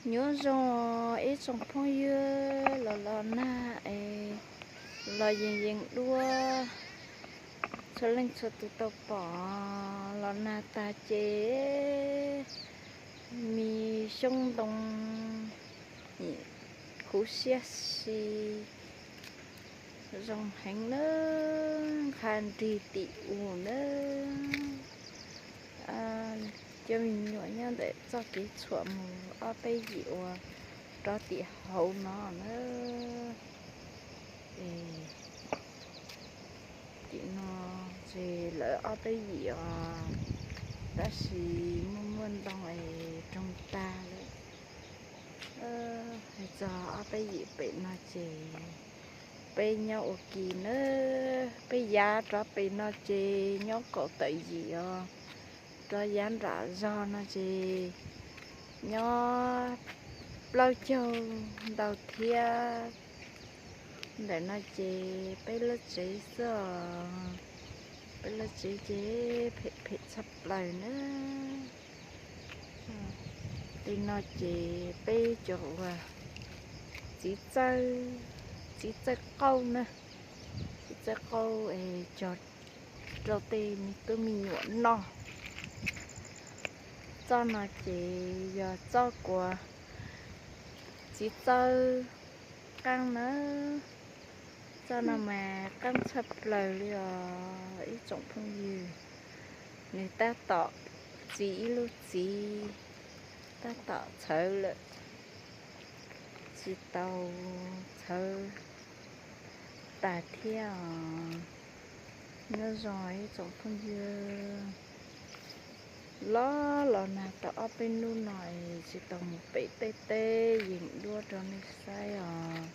Nyob zoo ib tsoom phooj ywg los los nag es los yees yees duab, txhua leej txhua tus tau pom. Los nag tag ces me xyoob ntoo khuv siab si, zoo heev nawb, nqha nrig tim u nawb. Cov me nyuam nyob ntawm txoj kev tshuam mus ob peb yim uas rov tim hauv no na. Tim no ces lawv ob peb yim os, tab sis muaj muaj ntoo es roog tag lawm. Hais txog ob peb yim pem no ces peb nyob ua ke nawb, peb yav rov pem no ces nyob kaum tawm yim os, rov yav nram zog no ces nyob plaub caug ntau thiab. Ntawm no ces peb lub tsev xwb os, peb lub tsev ces phem phem tshaj plaws na. Tej no ces peb cov uas txiv txawj, txiv txawj qauj na, txiv txawj qauj es cog rau tej me tub me nyuam noj. Txoj no ces yog txoj kuas txiv txawj qaab na. Txoj no mas qaab tshaj plaws li os ib tsoom phooj ywg. Nws tab tom txi ib lub txiv, tab tom txhawv lawm, tsis tau txhawv tas thiab os. Nyob zoo ib tsoom phooj ywg, los los nag tau ob peb hnub no es tsis tau mus pem tej teb yees duab rau nej saib os.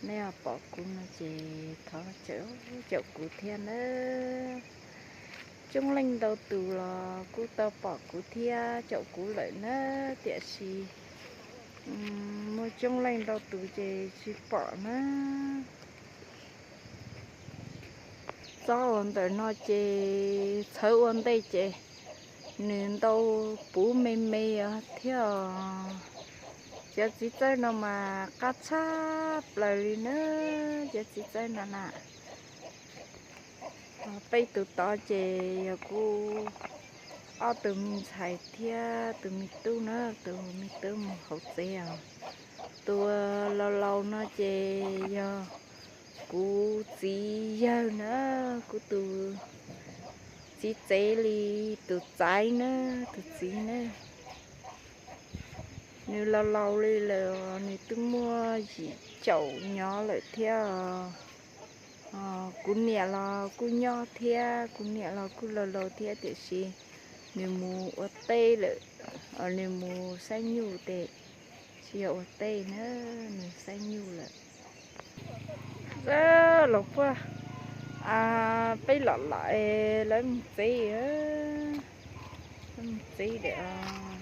Nej ho pom kuv no ces thov caum kuv thiab nawb. Coob leej ntau tus los kuj tau pom kuv thiab caum kuv lawm na, tiam sis muaj coob leej ntau tus ces tsis pom na. Txob uas ntawm no ces txhawv ua ntej ces nws ntau puv me me os thiab os. Cov txiv txawj no mas qab tshaj plaws li na, cov txiv txawj no na. Peb tus tod ces yog kuv ob tug me ntxhais thiab tus me tub na, tus me tub mus hauv tsev os. Tus laus laus no ces yog kuv txiv yawg na, kuv tus txiv tsev li tus txaiv na, tus txiv na. Nws laus laus li lawm, nws twb muaj yim caum nyov lawm thiab. Kuv niam los kuj nyob thiab, kuv niam los kuj laus laus thiab tiam sis nws mus ua teb lawm, nws mus saib nyuj tes, tsis yog ua teb na, nws saib nyuj lawm. Los puag, peb los lawm, lawv mus tsev, lawv mus tsev lawm os.